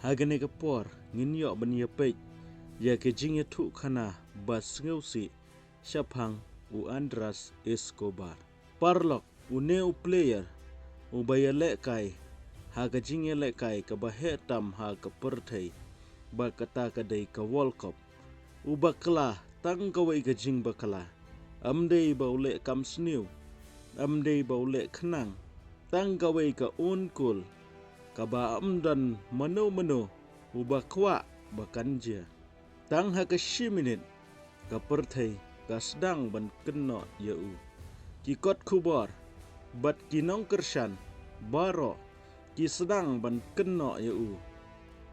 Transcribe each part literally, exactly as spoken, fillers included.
Ha kane ka por ngin ïoh ban ïapeit ïa ka jingïathuhkhana ba sngewsih shaphang u Andres Escobar. Paralok, une u player uba ïalehkai ha ka jingïalehkai kaba heh tam ha ka pyrthei, ba kata ka dei ka World Cup, u bakla tang kawei ka jingbakla. Ym dei ba u leh kam sniew, ym dei ba u leh khnang, tang kawei ka own goal kaba ym don mano mano uba kwah ba kan jia. Tang ha ka shi minit ka pyrthei ka sdang ban kynnoh ïa u. Ki kot khubor bad ki nongkyrshan baroh ki sdang ban kynnoh ïa u.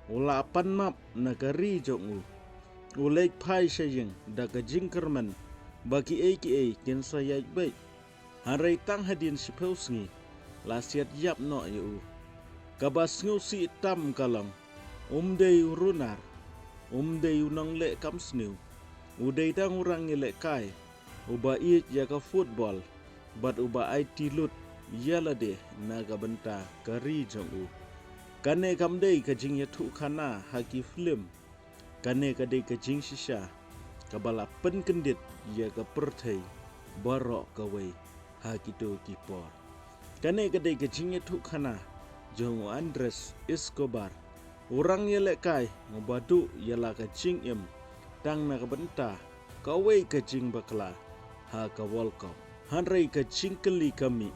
U la pan map na ka ri jong u. U leit phai sha ïing da ka jingkyrmen ba kiei kiei kin sa ïaid beit. Hynrei tang hadien shiphew sngi la siat ïap noh ïa u. Kaba sngewsih tam ka long, um dei u runar, um dei u nongleh kam sniew, u dei tang u rangïalehkai uba ïeit ïa ka football bad uba aiti lut ïa lade na ka bynta ka ri jong u. Kane kam dei ka jingïathuhkhana ha ki film. Kane ka dei ka jingshisha kaba la pynkyndit ïa ka pyrthei baroh kawei ha kito ki por. Kane ka dei ka jingïathuhkhana jong u Andres Escobar, u rangïalehkai uba duh ïa la ka jingim tang na ka bynta kawei ka jingbakla ha ka World Cup. Hynrei ka jingkylli ka mih,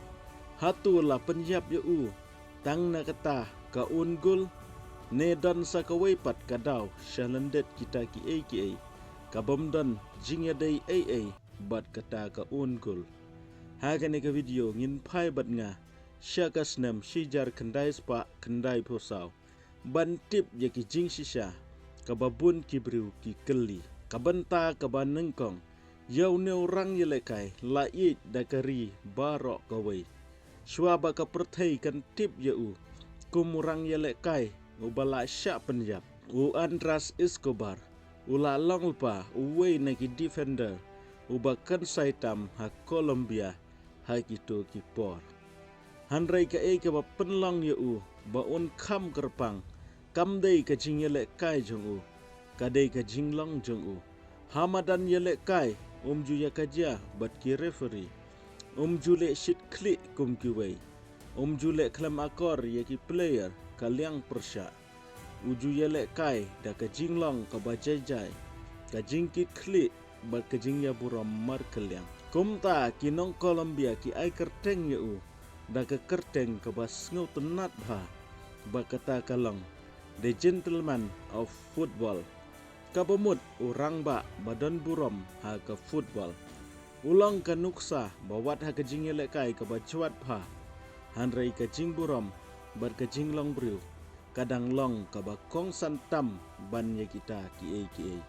hato la pynïap ïa u tang na kata ka own goal, ne don sa kawei pat ka daw sha lyndet kita kiei kiei kabym don jingïadei ei ei bad kata ka own goal? Ha kane ka video ngin phai bad nga sha ka snem shi hajar khyndai spah khyndai phew saw ban tip ïa ki jingshisha kaba bun ki briew ki kylli. Ka bynta kaba nyngkong, ïa une u rangïalehkai la ïeit da ka ri baroh kawei. Shuwa ba ka pyrthei kan tip ïa u kum u rangïalehkai uba la shah pynïap, u Andres Escobar u la long lypa uwei na ki defender uba kynsai tam ha Colombia ha kito ki por. Hynrei kaei kaba pynlong ïa u ba un kham kyrpang kam dei ka jingïalehkai jong u, ka dei ka jinglong jong u. Ha madan ïalehkai um ju ïakajia bad ki referee, um ju leh shit khlieh kum kiwei, um ju leh khlem akor ïa ki player ka liang pyrshah. U ju ïalehkai da ka jinglong kaba jai jai, ka jingkit khlieh bad ka jingïaburom markylliang. Kumta ki nong Colombia ki ai kyrteng ïa u da ka kyrteng kaba sngewtynnat bha, ba kata ka long The Gentleman of Football, kaba mut u rangbah ba don burom ha ka football. U long ka nuksa ba wat ha ka jingïalehkai kaba jwat bha, hynrei ka jingburom bad ka jinglong briew ka dang long kaba kongsan tam ban ïa kita kiei kiei.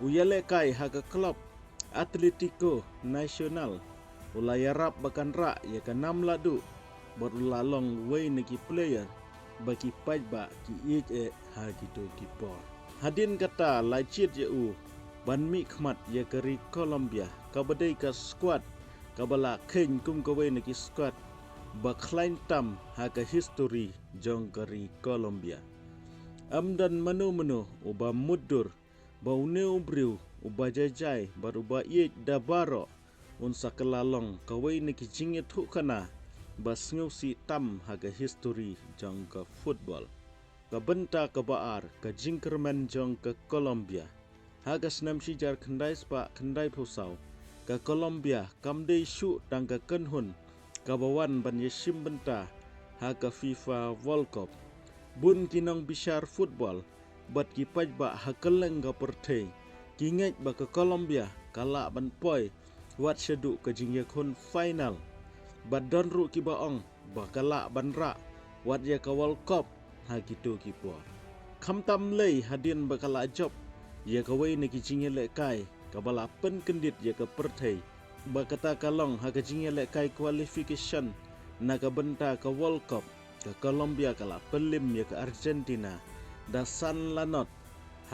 U ïalehkai ha ka klub Atletico Nacional, u la ïarap ba kan rah ïa ka nam lahduh bad u la long uwei na ki player ba ki paidbah ki ïeit eh ha kito ki por. Hadien kata la jied ïa u ban mihkhmat ïa ka ri Colombia, kaba dei ka squad kaba la kheiñ kum kawei na ki squad ba khlaiñ tam ha ka histori jong ka ri Colombia. Ym don mano mano uba mutdur ba une u briew uba jai jai bad uba ïeit da baroh un sa kylla long kawei na ki jingïathuhkhana ba sngewsih tam ha ka histori jong ka football. Ka bynta kaba ar, ka jingkyrmen jong ka Colombia. Ha ka snem shi hajar khyndai spah khyndai phew saw, ka Colombia kam dei shuh tang ka kynhun kaba wan ban ïashim bynta ha ka FIFA World Cup. Bun ki nongbishar football bad ki paidbah ha kylleng ka pyrthei ki ngeit ba ka Colombia ka lah ban poi wat shaduh ka jingïakhun final. Bad don ruh kiba ong ba ka lah ban rah wat ïa ka World Cup ha kito ki por. Khamtam lei hadien ba ka la jop ïa kawei na ki jingïalehkai kaba la pynkyndit ïa ka pyrthei, ba kata ka long ha ka jingïalehkai qualification na ka bynta ka World Cup, ka Colombia ka la pynlem ïa ka Argentina da san la not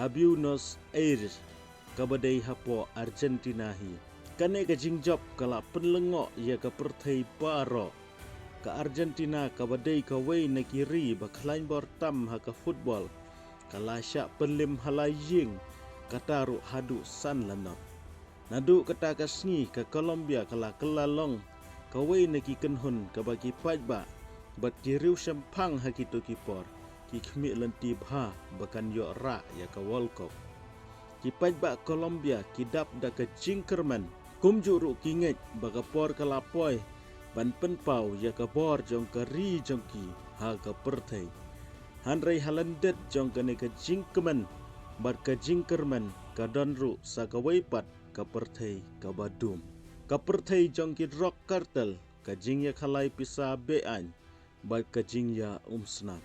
ha Buenos Aires, kaba dei hapoh Argentina hi. Kane ka jingjop ka la pynlyngngoh ïa ka pyrthei baroh. Ka Argentina kaba dei kawei na ki ri ba khlaiñ bor tam ha ka football, ka la shah pynlim ha la ïing, kata ruh haduh san lanot. Naduh kata ka sngi ka Colombia ka la kylla long kawei na ki kynhun kaba ki paidbah bad ki riewshemphang ha kito ki por ki khmih lynti bha ba kan ïoh rah ïa ka World Cup. Ki paidbah Colombia ki dap da ka jingkyrmen, kumjuh ruh ki ngeit ba ka por ka la poi ban pynpaw ïa ka bor jong ka ri jong ki ha ka pyrthei. Hynrei ha lyndet jong kane ka jingkmen bad ka jingkyrmen ka don ruh sa kawei pat ka pyrthei kaba dum. Ka pyrthei jong ki drug cartel, ka jingïakhalai pisa be-aiñ bad ka jingïaumsnam.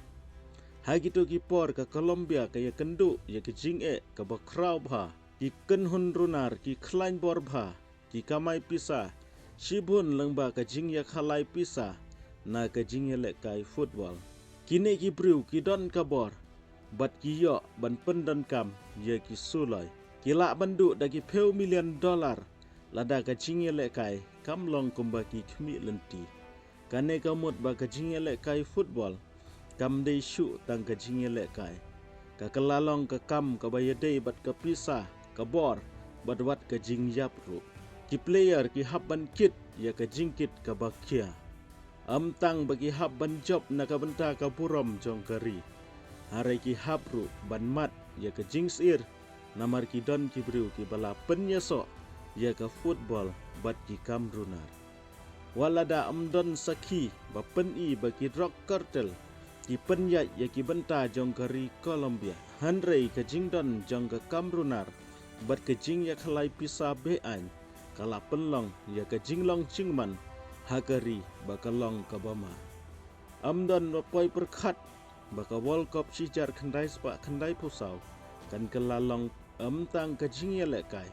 Ha kito ki por ka Colombia ka ïakynduh ïa ka jingeh kaba khraw bha, ki kynhun runar ki khlaiñ bor bha, ki kamai pisa shibun lyngba ka jingïakhalai pisa na ka jingïalehkai football. Kine ki briew ki don ka bor bad ki ïoh ban pyndonkam ïa ki suloi. Ki lah ban duh da ki phew million dollar lada ka jingïalehkai kam long kumba ki khmih lynti. Kane ka mut ba ka jingïalehkai football kam dei shuh tang ka jingïalehkai. Ka kylla long ka kam kaba ïadei bad ka pisa, ka bor, bad wat ka jingïap ruh. Ki player ki hap ban kit ïa ka jingkit kaba khia. Ym tang ba ki hap ban jop na ka bynta ka burom jong ka ri, hynrei ki hap ruh ban mad ïa ka jingsyier, namar ki don ki briew kiba la pynïasoh ïa ka football bad ki kam runar. Wat lada ym don sakhi ba pyni ba ki drug cartel ki pynïaid ïa ki bynta jong ka ri Colombia, hynrei ka jingdon jong ka kam runar bad ka jingïakhalai pisa be-aiñ ka la pynlong ïa ka jinglong jingman ha ka ri ba ka long kaba ma. Ym don ba poi pyrkhat ba ka World Cup shi hajar khyndai spah khyndai phew saw kan kylla long ym tang ka jingïalehkai,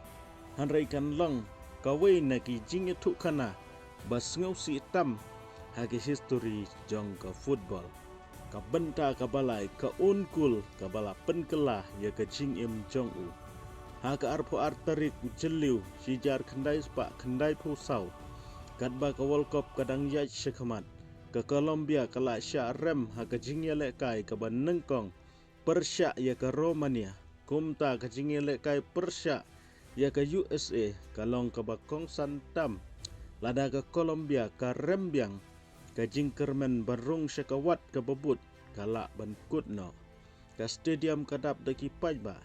hynrei kan long kawei na ki jingïathuhkhana ba sngewsih tam ha ka histori jong ka football. Ka bynta kaba lai, ka un kul kaba la pynkylla ïa ka jingim jong u. Ha ka arphew ar tarik u Jylliew shi hajar khyndai spah khyndai phew saw, katba ka World Cup ka dang ïaid shakhmat, ka Colombia ka la shah rem ha ka jingïalehkai kaba nyngkong pyrshah ïa ka Romania. Kumta ka jingïalehkai pyrshah ïa ka U S A ka long kaba kongsan tam. Lada ka Colombia ka rem biang, ka jingkyrmen ban rung sha ka wat kaba bud ka lah ban kut noh. Ka stadium ka dap da ki paidbah.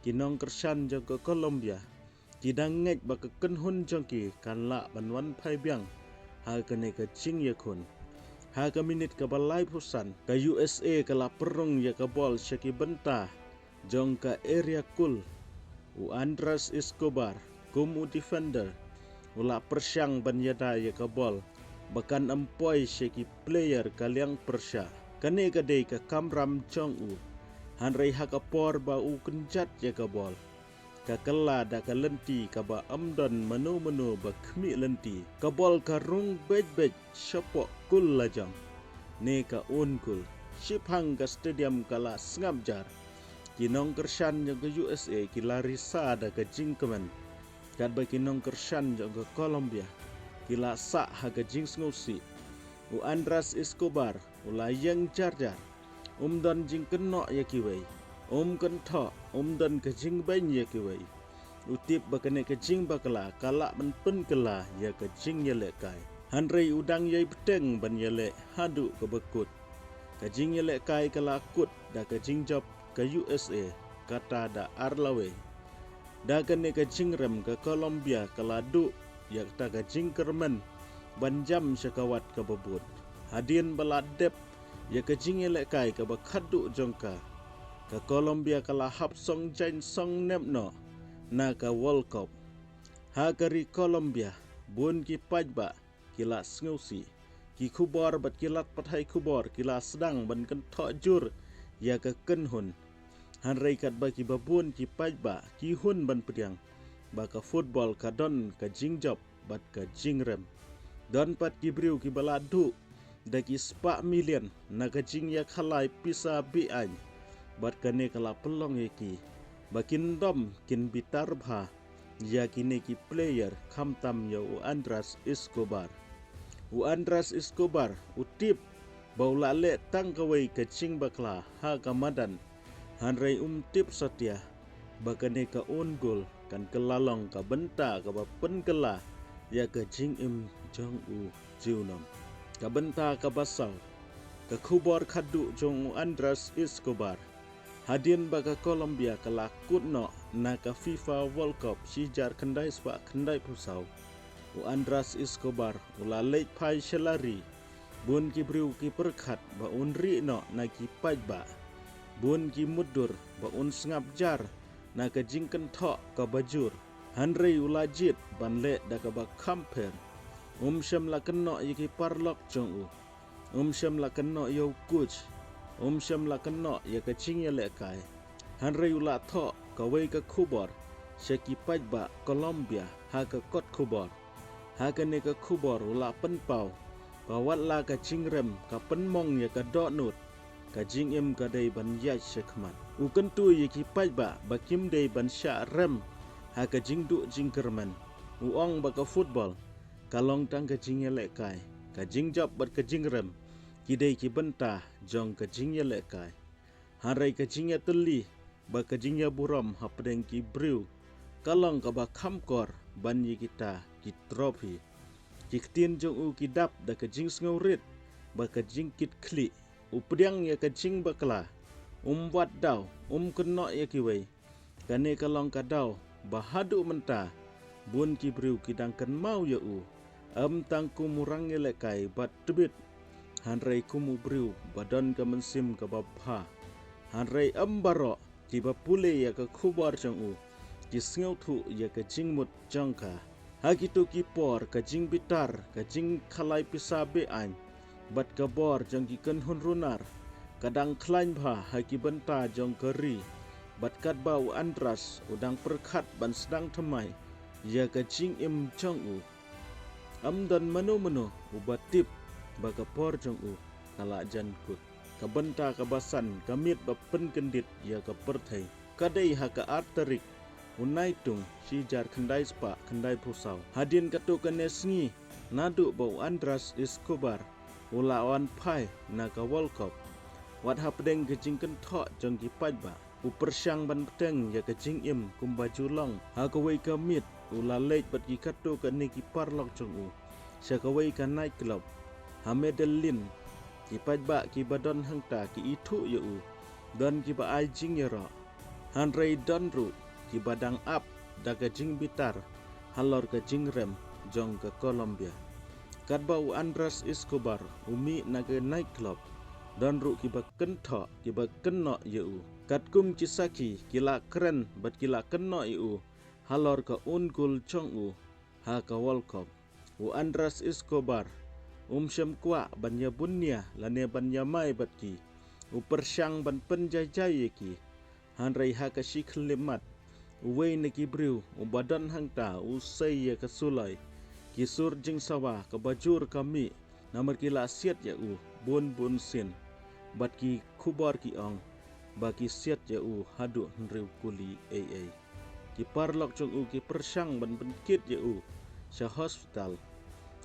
Ki nongkyrshan jong ka Colombia ki dang ngeit ba ka kynhun jong ki kan lah ban wan phai biang ha kane ka jingïakhun. Ha ka minit kaba laiphew san, ka U S A ka la pynrung ïa ka bol sha ki bynta jong ka area kul. U Andres Escobar, kum u defender, u la pyrshang ban ïada ïa ka bol ba kan ym poi sha ki player ka liang pyrshah. Kane ka dei ka kamram jong u. Hynrei ha ka por ba u kynjat ïa ka bol, ka kylla da ka lynti kaba ym don mano mano ba khmih lynti. Ka bol ka rung beit beit shapoh kul lajong. Ne ka un kul. Shiphang ka stadium ka la sngap jar. Ki nongkyrshan jong ka U S A ki la risa da ka jingkmen, katba ki nongkyrshan jong ka Colombia ki la sah ha ka jingsngewsih. U Andres Escobar u la ïeng jar jar. Um don jingkynnoh ïa kiwei. Um kynthoh, um don ka jingbeiñ ïa kiwei. U tip ba kane ka jingbakla ka lah ban pynkylla ïa ka jingïalehkai. Hynrei u dang ïai bteng ban ïaleh haduh kaba kut. Ka jingïalehkai ka la kut da ka jingjop ka U S A, kata da ar lawei. Da kane ka jingrem ka Colombia ka la duh ïa kata ka jingkyrmen ban jam sha ka wat kaba bud. Hadien ba la dep ïa ka jingïalehkai kaba khatduh jong ka, ka Colombia ka la hap song jaiñ song nep noh na ka World Cup. Ha ka ri Colombia, bun ki paidbah ki la sngewsih. Ki khubor bad ki lad pathai khubor ki la sdang ban kynthoh jur ïa ka kynhun. Hynrei katba kiba bun ki paidbah ki hun ban pdiang ba ka football ka don ka jingjop bad ka jingrem. Don pat ki briew kiba la duh da ki spah million na ka jingïakhalai pisa be-aiñ. Bad kane ka la pynlong ïa ki ba kin dom kin bitar bha ïa kine ki player, khamtam ïa u Andres Escobar. U Andres Escobar u tip ba u la leh tang kawei ka jingbakla ha ka madan Hynrei um tip satia ba kane ka own goal kan kylla long ka bynta kaba pynkylla ïa ka jingim jong u junom. Ka bynta kaba saw, ka khubor khadduh jong u Andres Escobar. Hadien ba ka Colombia ka la kut noh na ka FIFA World Cup shi hajar khyndai spah khyndaiphew saw, u Andres Escobar u la leit phai sha la ri. Bun ki briew ki pyrkhat ba un rieh noh na ki paidbah. Bun ki mutdur ba un sngap jar na ka jingkynthoh kaba jur. Hynrei u la jied ban leh da kaba kham pher. Um shym la kynnoh ïa ki paralok jong u. Um shym la kynnoh ïa u coach. Um shym la kynnoh ïa ka jingïalehkai. Hynrei u la thoh kawei ka khubor sha ki paidbah Colombia ha ka kot khubor. Ha kane ka khubor u la pynpaw ba wat la ka jingrem ka pynmong ïa ka dohnud, ka jingim ka dei ban ïaid sha khmat. U kyntu ïa ki paidbah ba kim dei ban shah rem ha ka jingduh jingkyrmen. U ong ba ka football ka long tang ka jingïalehkai, ka jingjop bad ka jingrem ki dei ki bynta jong ka jingïalehkai. Hynrei ka jingïatylli bad ka jingïaburom hapdeng ki briew ka long kaba kham kor ban ïa kita ki trophy. Ki ktien jong u ki dap da ka jingsngewrit bad ka jingkitkhlieh. U pdiang ïa ka jingbakla. Um wad daw, um kynnoh ïa kiwei. Kane ka long ka daw ba haduh mynta bun ki briew ki dang kynmaw ïa u, ym tang kum u rangïalehkai bad tbit, hynrei kum u briew ba don ka mynsiem kaba bha. Hynrei ym baroh kiba pule ïa ka khubor jong u ki sngewthuh ïa ka jingmut jong ka. Ha kito ki por ka jingbitar, ka jingkhalai pisa be-aiñ bad ka bor jong ki kynhun runar ka dang khlaiñ bha ha ki bynta jong ka ri. Bad katba u Andres u dang pyrkhat ban sdang thymmai ïa ka jingim jong u, ym don mano mano uba tip ba ka por jong u ka la jan kut. Ka bynta kaba san, ka miet ba pynkyndit ïa ka pyrthei, ka dei ha ka ar tarik u Naitung shi hajar khyndai spah khyndaiphew saw. Hadien katto katne sngi naduh ba u Andres Escobar u la wan phai na ka World Cup, wat hapdeng ka jingkynthoh jong ki paidbah, u pyrshang ban bteng ïa ka jingim kumba ju long. Ha kawei ka miet u la leit bad ki katto katne ki paralok jong u sha kawei ka night club ha Medellin. Ki paidbah kiba don hangta ki ithuh ïa u, don kiba ai jingïaroh, hynrei don ruh kiba dang ap da ka jingbitar halor ka jingrem jong ka Colombia. Katba u Andres Escobar u mih na ka night club, don ruh kiba kynthoh, kiba kynnoh ïa u. Katkum ki sakhi ki la kren bad ki la kynnoh ïa u halor ka own goal jong u ha ka World Cup. U Andres Escobar um shym kwah ban ïabun nia lane ban ïamai bad ki. U pyrshang ban pynjaijai ïa ki. Hynrei ha ka shi khyllipmat, uwei na ki briew uba don hangta u sei ïa ka suloi. Ki sur jingsawa kaba jur ka mih, namar ki la siat ïa u bun bun sien. Bad ki khubor ki ong ba ki siat ïa u haduh hynriew kuli ei ei. Ki paralok jong u ki pyrshang ban pynkit ïa u sha hospital,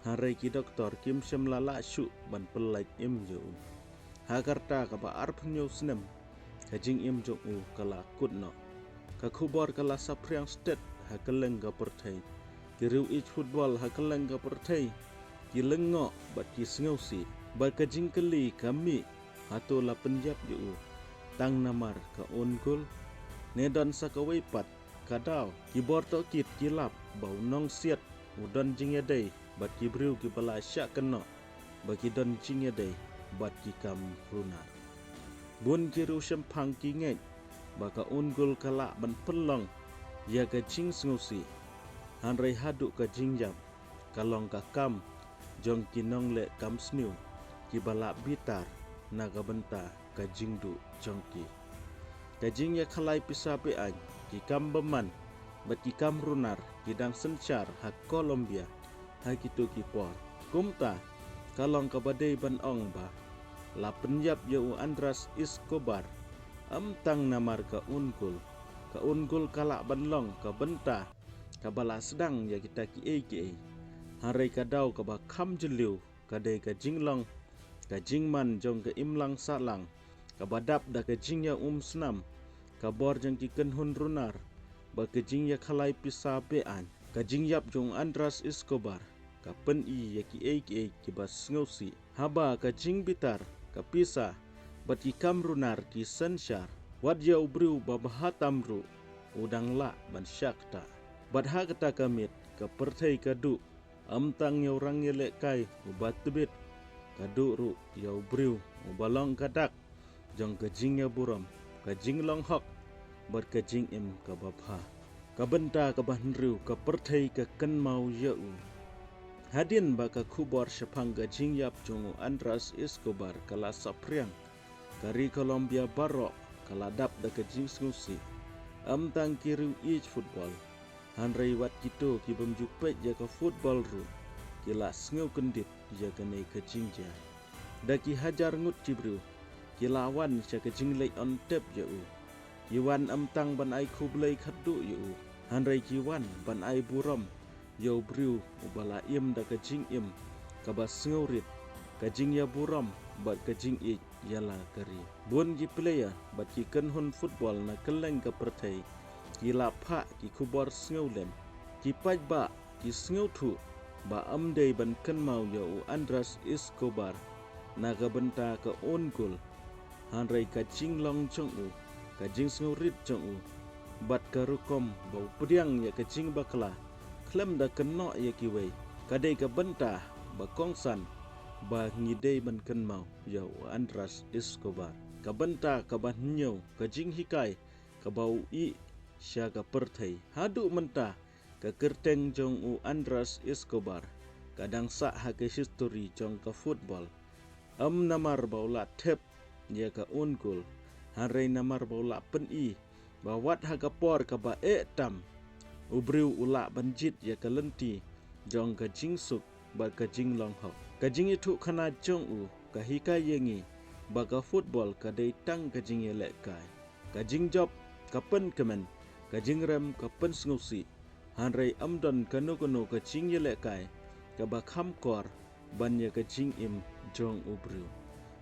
hynrei ki doktor kim shym la lah shuh ban pyllait im ïa u. Ha ka rta kaba arphew hynñiew snem, ka jingim jong u ka la kut noh. Ka khubor ka la saphriang stet ha kylleng ka pyrthei. Ki riew ïeit football ha kylleng ka pyrthei ki lyngngoh bad ki sngewsih. Bad ka jingkylli ka mih, hato la pynïap ïa u tang namar ka own goal? Ne don sa kawei pat ka daw? Ki bor tohkit ki lap ba u nongsiat u don jingïadei bad ki briew kiba la shah kynnoh ba ki don jingïadei bad ki kam runar. Bun ki riewshemphang ki ngeit ba ka own goal ka lah ban pynlong ïa ka jingsngewsih. Hynrei haduh ka jingïap ka long ka kam jong ki nongleh kam sniew kiba la bitar na ka bynta ka jingduh jong ki. Ka jingïakhalai pisa be-aiñ, ki kam bymman bad ki kam runar ki dang synshar ha Colombia ha kito ki por. Kumta ka long kaba dei ban ong ba la pynïap ïa u Andres Escobar ym tang namar ka own goal. Ka own goal ka lah ban long ka bynta kaba la sdang ïa kita kiei kiei. Hynrei ka daw kaba kham jylliew ka dei ka jinglong, ka jingman jong ka imlang sahlang kaba dap da ka jingïaumsnam ka bor jong ki kynhun runar, bad ka jingïakhalai pisa be-aiñ. Ka jingïap jong u Andres Escobar ka pyni ïa kiei kiei kiba sngewsih. Haba ka jingbitar, ka pisa, bad ki kam runar ki synshar, wat ïa u briew ba bha tam ruh u dang lah ban shah ktah. Bad ha kata ka miet ka pyrthei ka duh, ym tang ïa u rangïalehkai uba tbit, ka duh ruh ïa u briew uba long ka dak jong ka jingïaburom, ka jinglong hok, bad ka jingim kaba bha. Ka bynta kaba hynriew, ka pyrthei ka kynmaw ïa u. Hadien ba ka khubor shaphang ka jingïap jong u Andres Escobar ka la saphriang, ka ri Colombia baroh ka la dap da ka jingsngewsih. Ym tang ki riew ïeit football, hynrei wat kito ki bym ju peit ïa ka football ruh ki la sngewkyndit ïa kane ka jingjia. Da ki hajar ngut ki briew ki la wan sha ka jingleit on tep ïa u. Ki wan ym tang ban ai khublei khatduh ïa u, hynrei ki wan ban ai burom ïa u briew uba la im da ka jingim kaba sngewrit, ka jingïaburom, bad ka jingïeit ïa la ka ri. Bun ki player bad ki kynhun football na kylleng ka pyrthei ki la phah ki khubor sngewlem. Ki paidbah ki sngewthuh ba ym dei ban kynmaw ïa u Andres Escobar na ka bynta ka own goal, hynrei ka jinglong jong u, ka jingsngewrit jong u, bad ka rukom ba u pdiang ïa ka jingbakla khlem da kynnoh ïa kiwei, ka dei ka bynta ba kongsan ba ngi dei ban kynmaw ïa u Andres Escobar. Ka bynta kaba hynñiew, ka jinghikai kaba u ïeh sha ka pyrthei. Haduh mynta ka kyrteng jong u Andres Escobar ka dang sah ha ka history jong ka football. Ym namar ba u la thep ïa ka own goal, hynrei namar ba u la pyni ba wat ha ka por kaba eh tam, u briew u lah ban jied ïa ka lynti jong ka jingsuk bad ka jinglong hok. Ka jingïathuhkhana jong u ka hikai ïa ngi ba ka football ka dei tang ka jingïalehkai. Ka jingjop ka pynkmen, ka jingrem ka pynsngewsih, hynrei ym don kano kano ka jingïalehkai kaba kham kor ban ïa ka jingim jong u briew.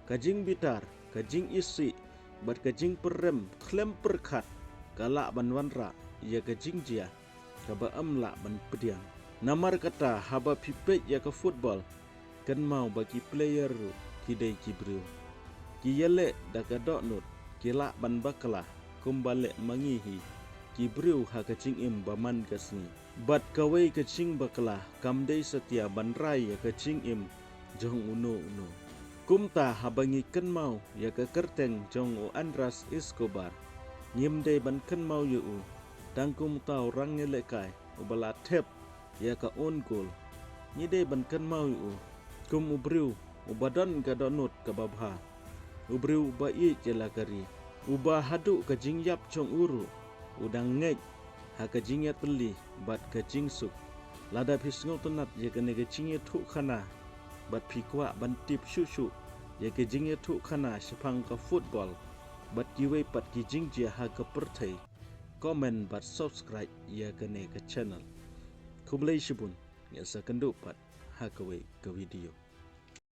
Ka jingbitar, ka jingisih, bad ka jingpyrem khlem pyrkhat ka lah ban wanrah ïa ka jingjia kaba ym lah ban pdiang. Namar kata, haba phi peit ïa ka football, kynmaw ba ki player ruh ki dei ki briew. Ki ïaleh da ka dohnud, ki lah ban bakla kumba leh ma ngi hi ki briew ha ka jingim ba man ka sngi. Bad kawei ka jingbakla kam dei satia ban rai ïa ka jingim jong uno uno. Kumta, haba ngi kynmaw ïa ka kyrteng jong u Andres Escobar, ngim dei ban kynmaw ïa u tang kum uta u rangïalehkai uba la thep ïa ka own goal. Ngi dei ban kynmaw ïa u kum u briew uba don ka dohnud kaba bha, u briew uba ïeit ïa la ka ri, uba haduh ka jingïap jong u ruh u dang ngeit ha ka jingïatylli bad ka jingsuk. Lada phi sngewtynnat ïa kane ka jingïathuhkhana bad phi kwah ban tip shuh shuh ïa ka jingïathuhkhana shaphang ka football bad kiwei pat ki jingjia ha ka pyrthei, comment bad subscribe ïa kane ka channel. Khublei shibun, ngin sa kynduh pat ha kawei ka video.